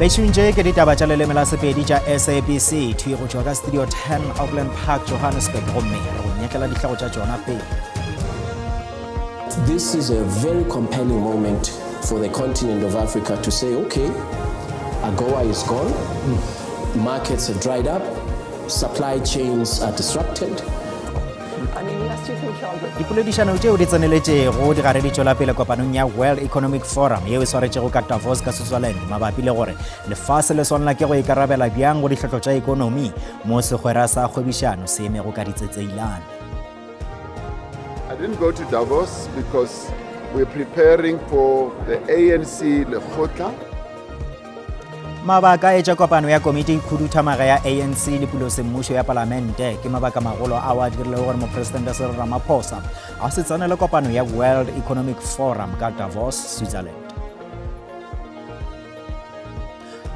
Bešung tše ke ditaba tša leleme la Sepedi tša SABC thwi go tšwa ka Studio 10 Auckland Park, Johannesburg gomme re go nyetlela dihlogo tša tšona pele. This is a very compelling moment for the continent of Africa to say, okay, AGOA is gone, markets have dried up, supply chains are disrupted. Dipoledišano tšeo di tseneletšego di gare di tšwela pele kopanong ya World Economic Forum yeo e swaretšego ka Davos ka Switzerland mabapi le gore lefase le swanela ke go ikarabela bjang go ditlhotlo tša ekonomi mo segwera sa kgwebišano se emego ka ditsetseilane. I didn't go to Davos because we're preparing for the ANC Lekgotla. Mabaka a etša kopano ya komiti khuduthamaga ya ANC le pulosemmušo ya palamente ke mabaka magolo ao a dirilego gore mopresidente Cyril Ramaphosa a se tsenele kopano ya World Economic Forum ka Davos, Switzerland.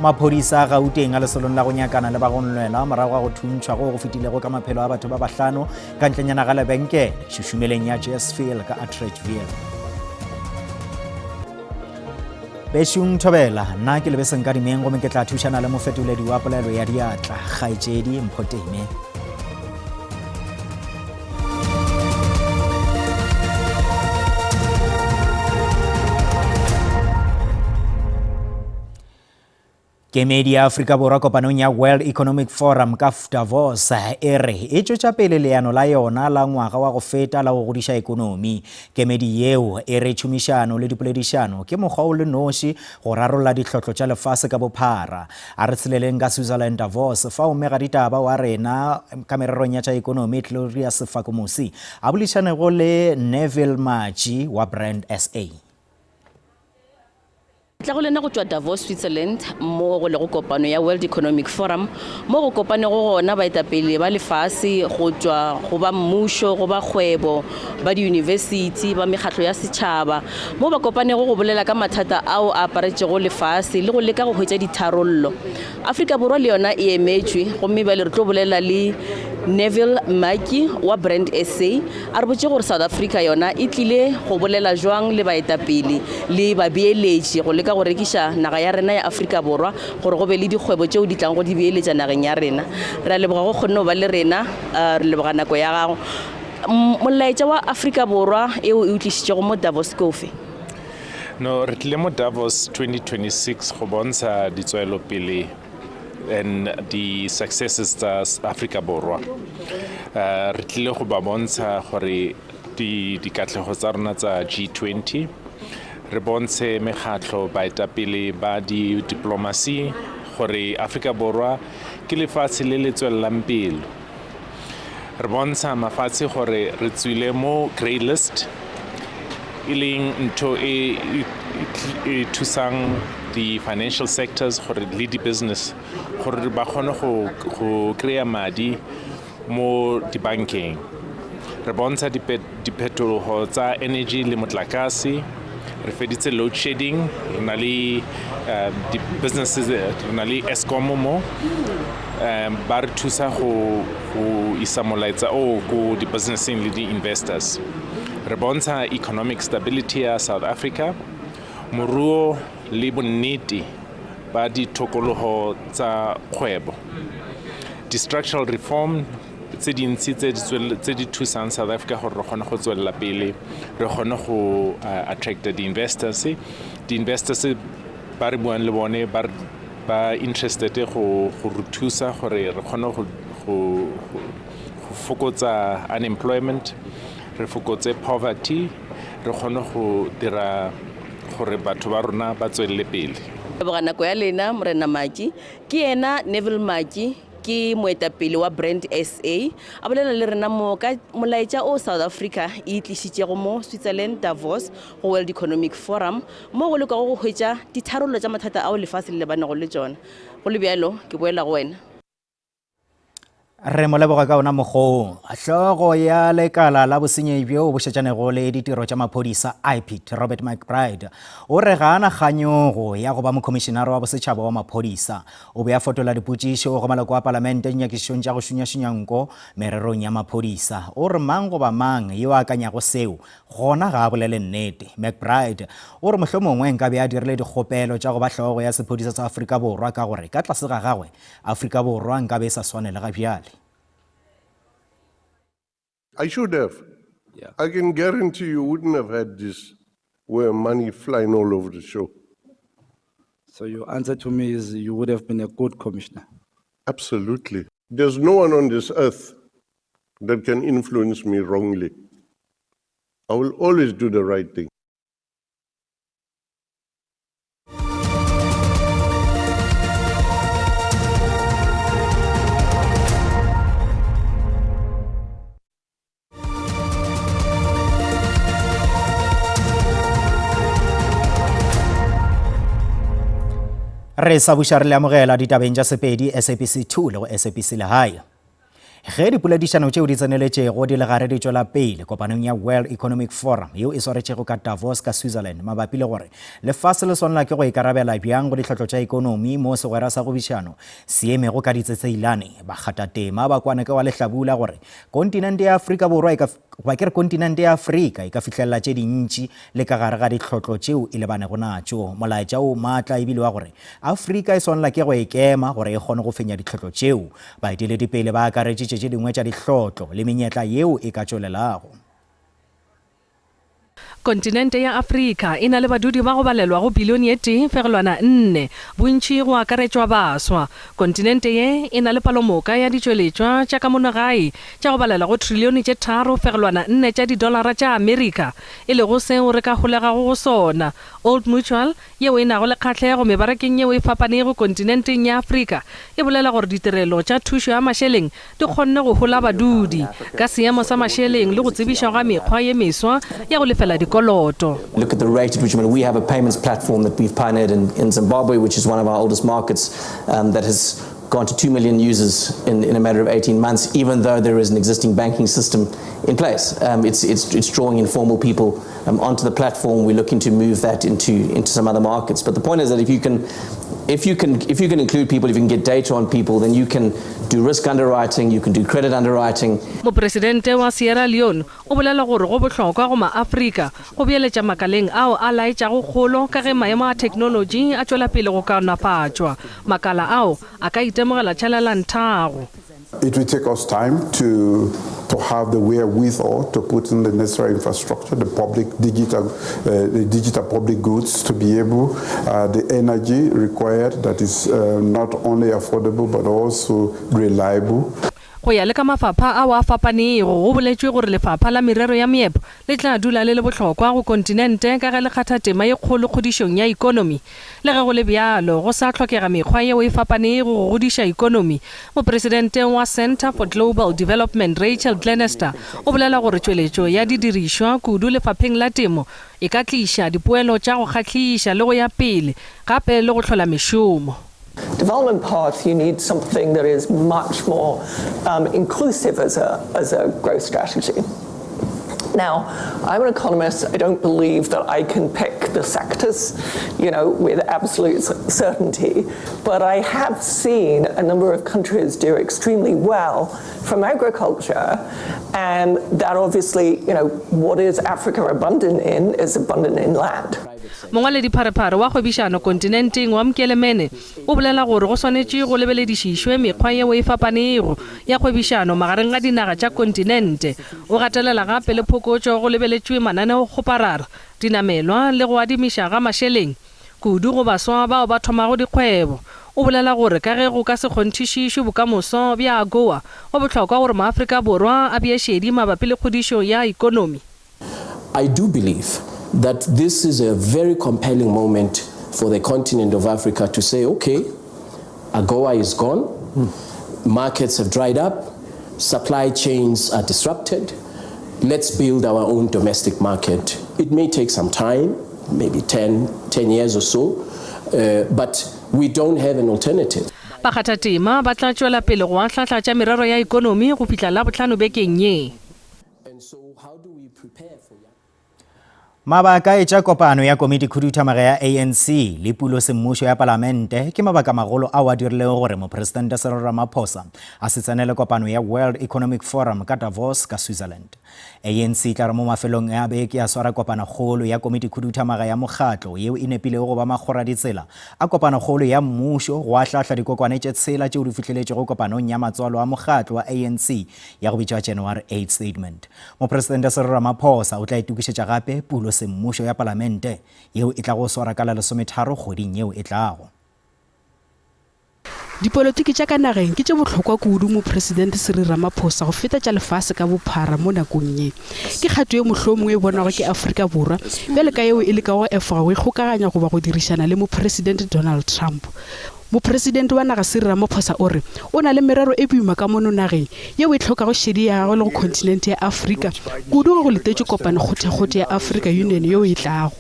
Maphodisa a Gauteng a lesolong la go nyakana le bagonlwela morago ga go thuntšhwa go go fetilego ka maphelo a batho ba bahlano ka ntlenyana ga lebenkele šušumeleng ya Jessfield ka Atteridgeville. Bešung Thobela, nna ke Lebeseng Kadimeng gomme ke tla thušana le mofetoledi wa polelo ya diatla, kgaetšedi Mpho Teme. Kemedi ya Afrika Borwa kopanong ya World Economic Forum ka Davos e re e tšwetša pele leano la yona la ngwaga wa go feta la go godiša ekonomi. Kemedi yeo e re tšhomišano le dipoledišano ke mokgwa o le noši go rarolla dihlotlo tša lefase ka bophara. A re tsheleleng ka Switzerland Davos fao mmegaditaba wa rena ka mererong ya tša ekonomi Gloria Sefakomosi a boledišanego le Neville Matji wa Brand SA. Tla go lena go tšwa Davos, Switzerland, mo go lego kopano ya World Economic Forum, mo go kopanego gona baetapele ba lefase go tšwa go ba mmušo, go ba kgwebo, ba diyunibesithi, ba mekgatlo ya setšhaba, mo ba kopanego go bolela ka mathata ao a aparetšego lefase le go leka go hwetša ditharollo. Afrika Borwa le yona e emetšwe, gomme bjale re tlo bolela le Neville Maki wa Brand SA a re botše gore South Africa yona e tlile go bolela jwang le baetapele le babeeletši go leka go rekiša naga ya rena ya Afrika Borwa gore go be le dikgwebo tšeo di tlang go di beeletša nageng ya rena. Re a leboga go kgonne go ba le rena, re leboga nako ya gago. Molaetša wa Afrika Borwa eo e o tlišitšego mo Davos ke ofe? No, re tlile mo Davos 2026 go bontsha ditswelopele and di-successes tsa Afrika Borwa. Uh, re tlile go ba bontsha gore dikatlego tsa rona tsa G20 re bontshe mekgatlho baetapele ba di-diplomacy gore Afrika Borwa ke lefatshe le le tswelelang pele. Re bontsha mafatshe gore re tswile mo grey list e leng ntho e e thusang di-financial sectors gore le di-business gore ba kgone go go kry-a madi mo dibankeng. Re bontsha diphetogo tsa energy le motlakase, re feditse load shedding, re na le um, di-businesses, re na le Eskom mo um ba re thusa go go isa molaetsa o ko di-businesseng le di-investors. Re bontsha economic stability ya South Africa, moruo le bonnete ba ditokologo tsa kgwebo. Di-structural reform tse dintsi tse di thusang South Africa gore re kgone go tswelela pele, re kgone go uh, attracta di-investors. Di-investors ba re buang le bone ba ba interested go go re thusa gore re kgone go go go fokotsa unemployment, re fokotse poverty, re kgone go dira gore batho ba rona ba tswelele pele. Leboga nako ya lena Morena Maki. Ke yena Neville Maki, ke moetapele wa Brand SA, a bolela le rena mo ka molaetša o South Africa e tlišitšego mo Switzerland Davos go World Economic Forum mo go lekwago go hwetša ditharollo tša mathata ao lefase le lebanego le tšona. Go le bjalo, ke boela go wena. Re mo leboga ka ona mokgong. Hlogo ya lekala la bosenyi bjo bo šetšanego le ditiro tša maphodisa IPID, Robert McBride, o re ga a na kganyogo ya go ba mokhomišenare wa bosetšhaba wa maphodisa. O be a fotola dipotšišo go maloko a palamente dinyakišišong tša go šunyašunya nko mererong ya maphodisa. O re mang goba mang yo a akanyago seo, gona ga a bolele nnete. McBride o re mohlomongwe nkabe a dirile dikgopelo tša go ba hlogo ya sephodisa sa Afrika Borwa ka gore ka tlase ga gagwe Afrika Borwa nkabe e sa swane le ga bjale. I should have. Yeah. I can guarantee you wouldn't have had this where money flying all over the show. So your answer to me is you would have been a good commissioner. Absolutely. There's no one on this earth that can influence me wrongly. I will always do the right thing. Re sa buša re le amogela ditabeng tša Sepedi, SABC 2 le go SABC Lehae. Ge dipoledišano tšeo di tseneletšego di le gare di tšwela pele kopanong ya World Economic Forum yeo e swaretšego ka Davos ka Switzerland mabapi le gore lefase le swanela ke go ikarabela bjang go ditlhotlo tša ekonomi mo segwera sa gobišano se emego ka ditsetseilane, bakgathatema ba kwane ka wa lehlabula gore kontinente ya Afrika Borwa e ka goba ke re kontinente ya Afrika e ka fihlelela tše dintši le ka gare ga ditlhotlo tšeo e lebanego natšo. Molaetša o maatla e bile wa gore Afrika e swanela ke go ikema gore e kgone go fenya ditlhotlo tšeo. Baeteledipele ba akaretšitše tše dingwe tša dihlotlo le menyetla yeo e ka tšwelelago. Kontinente ya Afrika e na le badudi ba go balelwa go bilione ye tee fegelwana nne, bontši go akaretšwa baswa. Kontinente ye e na le palomoka ya ditšweletšwa tša ka mono gae tša go balelwa go trilione tše tharo fegelwana nne tša didolara tša Amerika, e lego seo re ka holegago go sona. Old Mutual yeo e nago le kgahlego mebarakeng yeo e fapanego kontinenteng ya Afrika, e bolela gore ditirelo tša thušo ya mašeleng di kgonne go hola badudi ka seemo sa mašeleng le go tsebišwa ga mekgwa ye meswa ya go lefela dikoloto. Look at the rate at which, I mean, we have a payments platform that we've pioneered in, in Zimbabwe, which is one of our oldest markets, um, that has gone to 2 million users in, in a matter of 18 months, even though there is an existing banking system in place. Um, it's, it's, it's drawing informal people um, onto the platform. We're looking to move that into, into some other markets. But the point is that if you can, if you can, if you can include people, if you can get data on people, then you can do risk underwriting, you can do credit underwriting. Mopresidente wa Sierra Leone o bolela gore go bohlokwa go maAfrika go beeletša makaleng ao a laetšago kgolo ka ge maemo a theknolotši a tšwela pele go kaonafatšwa. Makala ao a ka itemogela tšhalalanthago. It will take us time to to have the wherewithal to put in the necessary infrastructure, the public digital, uh, the digital public goods to be able, uh, the energy required that is uh, not only affordable but also reliable. Go ya le ka mafapha ao a fapanego, go boletšwe gore lefapha la merero ya meepo le tla dula le le bohlokwa go kontinente ka ge le kgatha tema ye kgolo kgodišong ya ikonomi. Le ge go le bjalo, go sa hlokega mekgwa yeo e fapanego go godiša ikonomi. Mopresidente wa Centre for Global Development Rachel Glennerster o bolela gore tšweletšo ya didirišwa, kudu lefapheng la temo, e ka tliša dipoelo tša go kgahliša le go ya pele gape le go hlola mešomo. Development path, you need something that is much more um, inclusive as a, as a growth strategy. Now, I'm an economist. I don't believe that I can pick the sectors, you know, with absolute certainty. But I have seen a number of countries do extremely well from agriculture. And that obviously, you know, what is Africa abundant in is abundant in land. Mongwaledipharephare wa kgwebišano kontinenteng wa Mkelemene o bolela gore go swanetše go lebeledišišwe mekgwa yeo e fapanego ya kgwebišano magareng ga dinaga tša kontinente. O gatelela gape le phokotšo go lebeletšwe mananeokgoparara, dinamelwa le go adimiša ga mašeleng, kudu go baswa bao ba thomago dikgwebo. O bolela gore ka ge go ka se kgonthišišwe bokamoso bja AGOA, go bohlokwa gore maAfrika Borwa a bee šedi mabapi le kgodišo ya ikonomi. I do believe that this is a very compelling moment for the continent of Africa to say, okay, AGOA is gone, mm. markets have dried up, supply chains are disrupted. Let's build our own domestic market. It may take some time, maybe 10, 10 years or so, uh, but we don't have an alternative. Bakgathatema ba tla tšwela pele go ahlahla tša merero ya ekonomi go fihla Labohlano bekeng ye. Mabaka a etša kopano ya komiti khuduthamaga ya ANC le pulo semmušo ya palamente ke mabaka magolo ao a dirilego gore Mopresidente Cyril Ramaphosa a se tsenele kopano ya World Economic Forum ka Davos ka Switzerland. ANC e tla re mo mafelong a beke ya swara kopanokgolo ya komiti khuduthamaga ya mokgatlo yeo e nepilego go ba makgoraditsela a kopanokgolo ya mmušo go ahlahla dikokwane tše tshela tšeo di fihleletšego kopanong ya matswalo a mokgatlo wa ANC ya go bitšwa January 8 Statement. Mopresidente Cyril Ramaphosa o tla itokišetša gape pulo semmušo ya palamente yeo e tlago swara ka la lesometharo kgweding yeo e tlago. Dipolotiki tša ka nageng ke tše bohlokwa kudu Mopresidente Cyril Ramaphosa go feta tša lefase ka bophara mo nakong ye. Ke kgato ye mohlomongwe e bonwago ke Afrika Borwa bjalo ka yeo e lekago go efoga go ikgokaganya goba go dirišana le Mopresidente Donald Trump. Mopresidente wa naga Cyril Ramaphosa o re o na le merero e boima ka mono nageng yeo e hlokago šedi ya gagwe le go khonthinente ya Afrika, kudu ge go letetšwe kopano kgothekgothe ya Afrika Union yeo e tlago.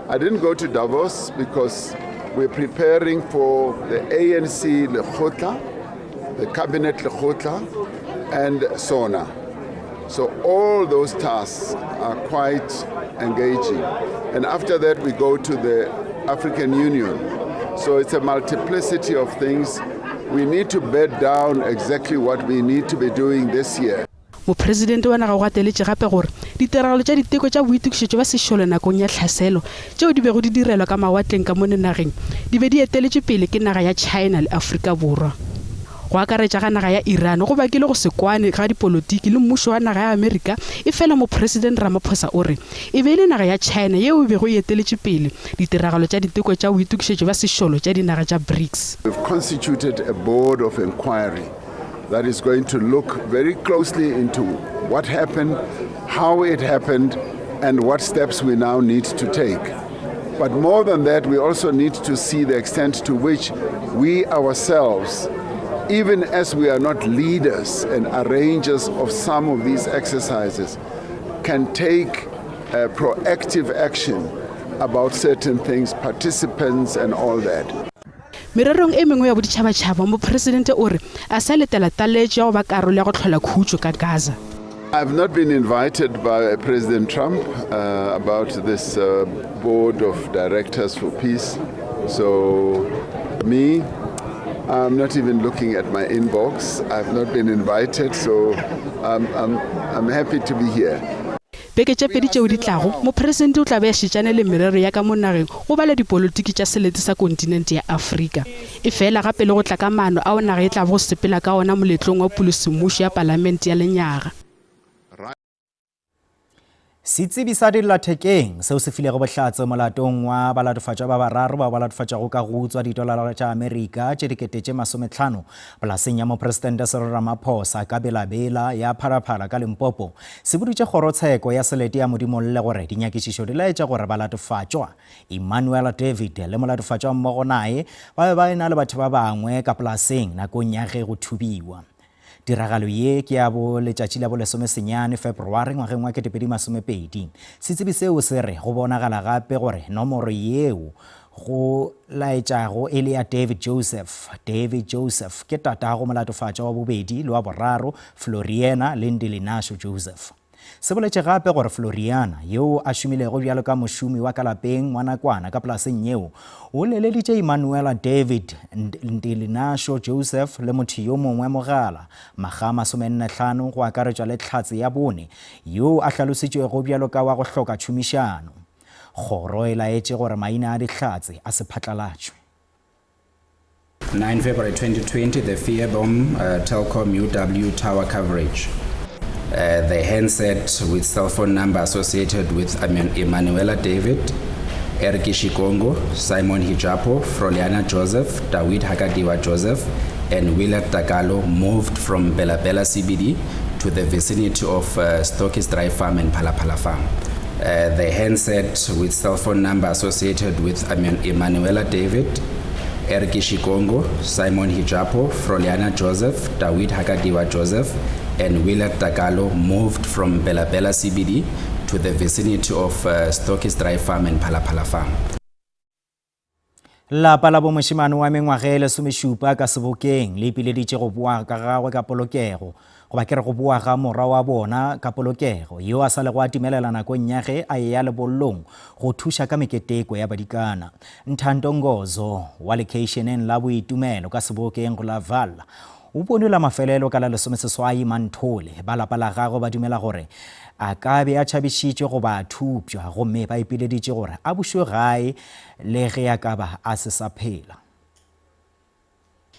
I didn't go to Davos because we're preparing for the ANC Lekgotla, the Cabinet Lekgotla, and SONA. So all those tasks are quite engaging. And after that, we go to the African Union. So it's a multiplicity of things. We need to bed down exactly what we need to be doing this year. Mopresidente wa naga o gateletše gape gore ditiragalo tša diteko tša boitokišetšo bja sešole nakong ya tlhaselo tšeo di bego di direlwa ka mawatleng ka mono nageng di be di eteletšwe pele ke naga ya China le Afrika Borwa. Go akaretša ga naga ya Iran go bakile go se kwane ga dipolotiki le mmušo wa naga ya Amerika, efela Mopresidente Ramaphosa o re e be e le naga ya China yeo e bego e eteletše pele ditiragalo tša diteko tša boitokišetšo bja sešolo tša dinaga tša BRICS. We've constituted a board of inquiry that is going to look very closely into what happened, how it happened, and what steps we now need to take. But more than that, we also need to see the extent to which we ourselves, even as we are not leaders and arrangers of some of these exercises, can take uh, proactive action about certain things, participants, and all that. Mererong e mengwe ya boditšhabatšhaba, Mopresidente o re a sa letela taletšo ya go ba karolo ya go hlola khutšo ka Gaza. I've not been invited by President Trump uh, about this uh, board of directors for peace. So, me, I'm not even looking at my inbox. I've not been invited, so I'm, I'm, I'm happy to be here. Beke tše pedi tšeo di tlago, Mopresidente o tla be a šetšane le merero ya ka mo nageng go bala dipolotiki tša selete sa kontinente ya Afrika. Efela gape le go tla ka maano ao naga e tlago go sepela ka ona moletlong wa pulosemmušo ya Palamente ya lenyaga. Setsebi sa dillathekeng seo se filego bohlatse molatong wa balatofatšwa ba bararo bao ba latofatšwago ka go utswa ditolara tša Amerika tše dikete tše masometlhano polaseng ya Mopresidente Cyril Ramaphosa ka Bela-Bela ya Phalaphala ka Limpopo se boditše kgorotsheko ya selete ya Modimolle gore dinyakišišo di laetša gore balatofatšwa Emmanuel David le molatofatšwa mmogo naye ba be ba e-na le batho ba bangwe ka polaseng nakong ya ge go thubiwa. Tiragalo ye ke ya bo letšatši la bo lesomesenyane Febrware ngwageng wa 2020. Setsebi seo se re go bonagala gape gore nomoro yeo go laetšago e le ya David Joseph, David Joseph, ke tatago molatofatšwa wa bobedi le wa boraro, Floriana le Ndilinasho Joseph. Se boletše gape gore Floriana, yoo a šomilego bjalo ka mošomi wa ka lapeng wa nakwana ka polaseng yeo, o leleditše Emanuela David Ndilinasho Joseph le motho yo mongwe mogala makga a masomennehlano go akaretšwa le hlatse ya bone yoo a hlalositšwego bjalo ka wa go hloka tšhomišano. Kgoro e laetše gore maina a dihlatse a se phatlalatšwe. 9 February 2020, the Fearbom uh, Telkom UW tower coverage. Uh, the handset with cell phone number associated with Emanuela David, Eric Shikongo, Simon Hijapo, Froliana Joseph, Dawid Hakadiwa Joseph, and Willard Takalo moved from Bela Bela CBD to the vicinity of uh, Stokis Dry Farm and Palapala Farm. Uh, the handset with cell phone number associated with Emanuela David, Eric Shikongo, Simon Hijapo, Froliana Joseph, Dawid Hakadiwa Joseph, and Willard Takalo moved from Bela Bela CBD to the vicinity of uh, Stokis Dry Farm and Palapala Farm. Lapa la bomošemane wa mengwaga e lesomešupa ka Sebokeng le ipileditše go boa ka gagwe ka polokego, goba ke re go boa ga morwa wa bona ka polokego, yo a sa lego a timelela nakong ya ge a eya lebollong go thuša ka meketeko ya badikana. Nthanto Ngozo wa lekheišeneng la Boitumelo ka Sebokeng go la Vaal o bonwe la mafelelo ka la lesomeseswai Manthole. Ba lapa la gagwe ba dumela gore a ka be a tšhabišitšwe goba a thupšwa gomme ba ipileditše gore a bušwe gae Le ge a ka ba a se sa phela.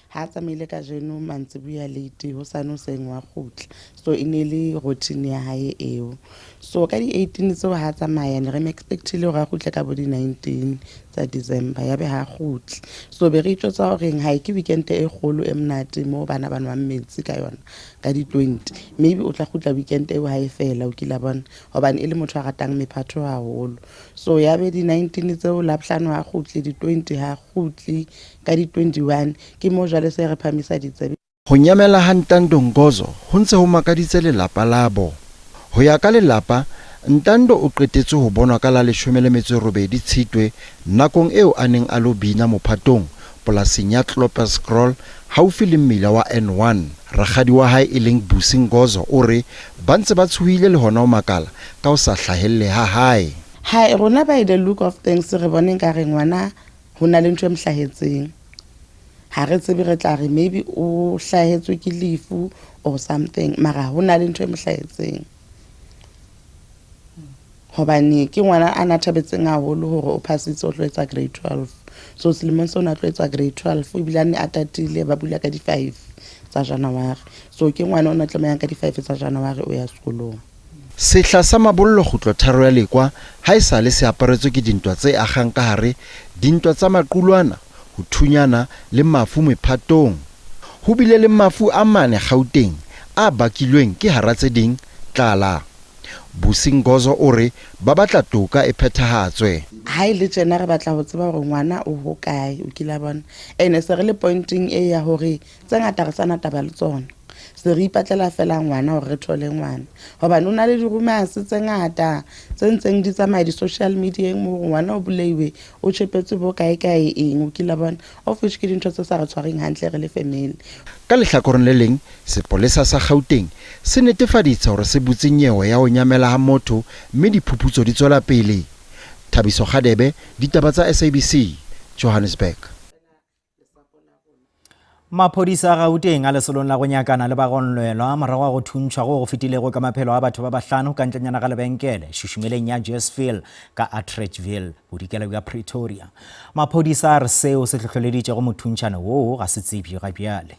Ha a tsamaile kajeno mantsibuya late, hosane hoseng wa kgutla. So e ne e le routine ya hae eo. So ka di 18 tseo ha a tsamaya ne re mo expectile hore a kgutle ka bo di 19 tsa December, ya be ha a kgutle. So be re itjwetsa horeng hae ke weekend e kgolo e monate moo bana ba nwang metsi ka yona ka di 20. Maybe o tla kgutla weekend eo ha e fela, o kila bona. Hobane e le motho a ratang mephatho haholo. So ya be di 19 tseo Labohlano ha kgutle, di 20 ha kgutle, ka di 21 ke moo jwale se re phamisa ditsebe. Ho nyamela ha Ntando Ngozo ho ntse ho makaditse lelapa labo. Ho ya ka lelapa, Ntando o qetetswe ho bonwa ka la 18 Tshitwe nakong eo a neng a lo bina mophatong polasing ya Klopperskrol haufi le mmila wa N1. Rakgadi wa hae e leng Busi Ngozo o re ba ntse ba tshohile le hona ho makala ka ho sa hlahelle ha hae. Hai rona by the look of things re bona ekare ngwana ho na le ntho e mo hlahetseng. Ha re tsebe re tla re maybe o hlahetswe ke lefu or something mara ho na le ntho e mo hlahetseng. Hobane ke ngwana a na thabetseng haholo hore o phasitse o tlo etsa grade 12. So selemong seo o ne a tlo etsa grade 12 ebile a ne a tatile ba bula ka di-five tsa January. So ke ngwana o ne a tlameha ka di-five tsa January o ya sekolong. Sehla sa mabollo kgutlotharo ya Lekwa ha e sa le se aparetswe ke dintwa tse akgang ka hare, dintwa tsa maqulwana, ho thunyana le mafu mephatong. Ho bile le mafu a mane Gauteng a bakilweng ke hara tse ding, tlala. Busi Ngozo o re ba batla toka e phethahatswe. Ha e le tjena re batla ho tseba hore ngwana o hokae, o kile a bona. Ene se re le point-eng e ya hore tse ngata re sa na taba le tsona. Se re ipatlela feela ngwana hore re thole ngwana. Hobane o na le di-rumours tse ngata tse ntseng di tsamaya di-social media-eng moo hore ngwana o bolaiwe, o tjhepetswe bo kae kae eng, o kile a bona. Of which ke dintho tse sa re tshwareng hantle re le family. Ka lehlakoreng le leng, Sepolesa sa Gauteng se netefaditse hore se butse nyewe ya ho nyamela ha motho mme diphuputso di tswela pele. Thabiso Kgadebe, Ditaba tsa SABC, Johannesburg. Maphodisa a Gauteng a lesolong la go nyakana le bagonlwelwa morago ga go thuntšhwa go go fetilego ka maphelo a batho ba bahlano ka ntlenyana ga lebenkele šušumeleng ya Jessville ka Atteridgeville, bodikela bja Pretoria. Maphodisa a re seo se hlohleleditšego mothuntšhano woo ga se tsebje ga bjale.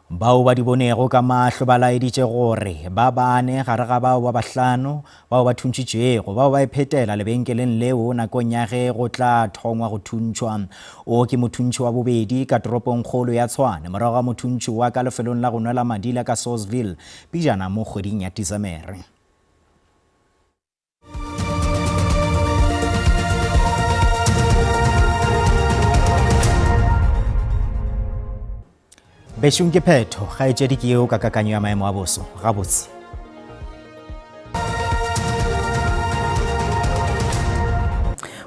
Bao ba di bonego ka mahlo ba laeditše gore ba bane gare ga bao ba bahlano bao ba thuntšitšwego bao ba iphetela lebenkeleng leo nakong ya ge go tla thongwa go thuntšhwa. O ke mothuntšhi wa bobedi ka toropongkgolo ya Tshwane morago ga mothuntšhi wa ka lefelong la go nwela madi la ka Saulsville pejana mo kgweding ya Tisemere. Bešong ke phetho, kgaetšedi ke yeo ka kakanyo ya maemo a boso. Gabotse.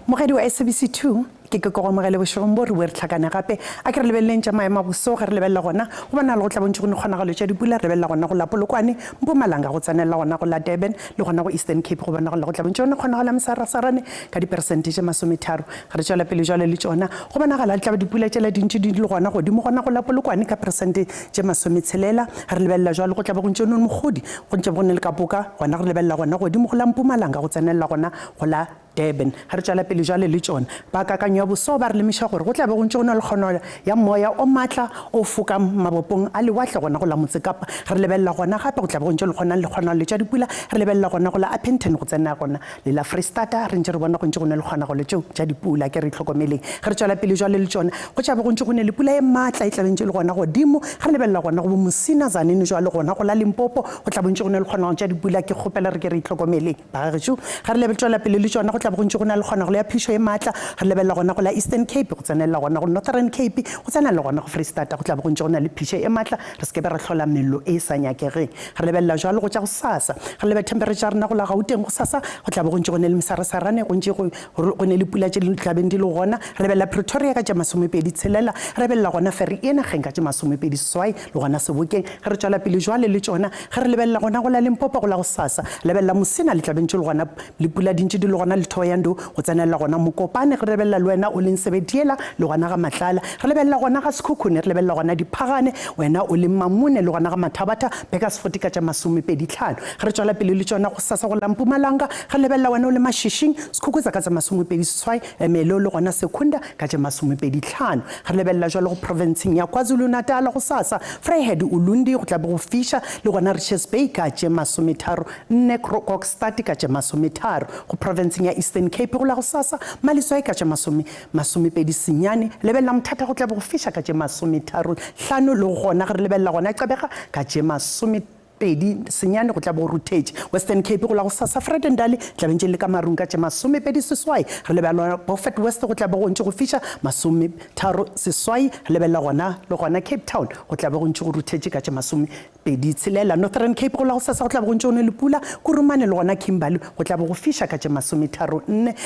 Mogedi wa SABC 2 Ke ke ko amogele bošegong bo re boe re hlakane gape. A ke re lebeleleng tša maemo a boso ge re lebelela gona go bonagala go tla bontši go ne kgonagalo tša dipula re lebelela gona go la Polokwane, Mpumalanga go tsenelela gona go la Durban le gona go Eastern Cape go bonagala go tla bontši go ne kgonagalo ya mesarasarane ka diperesente tše masometharo. Ge re tšwela pele jwale le tšona go bonagala di tla ba dipula tšela dintši di le gona godimo gona go la Polokwane ka peresente tše masometshelela. Ge re lebelela jwale go tla be go ntše go ne mogodi go ntše go ne le kapoka gona re lebelela gona godimo go la Mpumalanga go tsenelela gona go la Durban. Ge re tšwela pele jwale le tšona, ba kakanyo ya boso ba re lemoša gore go tla be go ntše go na le kgono ya moya o matla o fokang mabopong a lewatle gona go la Motsekapa. Ge re lebelela gona gape go tla be go ntše le kgona le kgonagalo tša dipula. Re lebelela gona go la Upington go tsena gona le la Freistata re ntše re bona go ntše go na le kgonagalo tšeo tša dipula. Ke re itlhokomeleng ge re tšwela pele jwale le tšona. Go tša be go ntše go ne le pula e matla e tla be ntše le gona godimo. Ge re lebelela gona go bo Musina, Tzaneen jwale gona go la Limpopo go tla bo ntše go na le kgonagalo tša dipula. Ke kgopela re ke re itlhokomeleng. Bagagešo, ge re lebe tšwela pele le tšona, go tla. tla be go ntše go na le kgonagalo ya phišo e maatla. Re lebelela gona go la Eastern Cape, go tsenelela gona go Northern Cape, go tsena le gona go Freistata go tla be go ntše go na le phišo e maatla. Re se ke be ra hlola mello e sa nyakegeng. Re lebelela jwalo go tša gosasa. Re lebelela themperetšha ya rena go la Gauteng gosasa go tla be go ntše go ne le mesarasarane, go ntše go go ne le pula tše di tlabeng di le gona. Re lebelela Pretoria ka tše masomepedi tshelela, re lebelela gona Vereeniging ka tše masomepedi seswai le gona Sebokeng. Ge re tšwela pele jwale le tšona, ge re lebelela gona go la Limpopo go la gosasa, lebelela Musina le tlabeng tše le gona le pula di ntše di le gona le Thohoyandou go tsenelela gona Mokopane. Re lebelela le wena o leng Sebediela le gona ga Matlala. Re lebelela gona ga Sekhukhune, re lebelela gona Diphagane, wena o leng Mamune le gona ga Mathabatha, Burgersfort ka tša masomepedi tlhano. Ge re tšwela pele le tšona gosasa go la Mpumalanga, re lebelela wena o le Mashishing, Sekhukhutsa ka tša masomepedi seswai, Ermelo le gona Secunda ka tše masomepedi tlhano. Re lebelela jwalo go profenseng ya KwaZulu-Natal gosasa, Vryheid, Ulundi go tla be go fiša le gona Richards Bay ka tše masometharo nne, Kokstad ka tše masometharo. Go profenseng ya Eastern Cape go la gosasa, Maletswai ka tše masome masomepedi senyane, lebelela Mthatha go tla be go fiša ka tše masometharo hlano le gona ge re lebelela gona Gqeberha ka tše masome 29 go tla be go ruthetše. Western Cape go la gosasa Vredendal tla be ntše le ka marung ka tše 26. Re lebelela Beaufort West go tla be go ntše go fiša 36. Re lebelela gona le gona Cape Town go tla be go ntše go ruthetše ka tše 26. Northern Cape go la gosasa go tla be go ntše go ne le pula. Kurumane le gona Kimberley go tla be go fiša ka tše 34.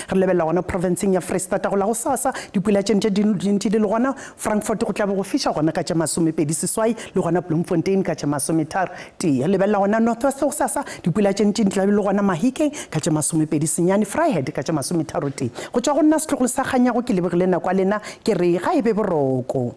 Re lebelela gona profenseng ya Freistata go la gosasa dipula tše ntše di ntše di le gona. Frankfurt go tla be go fiša gona ka tše 28 le gona Bloemfontein ka tše 33. Lebelela gona North West gosasa, dipula tše ntši di tla be le gona Mahikeng ka tše 29, Vryheid ka tše 31. Go tšwa go nna setlogolo sa Kganyago ke lebogile nako ya lena ke re ga e be boroko.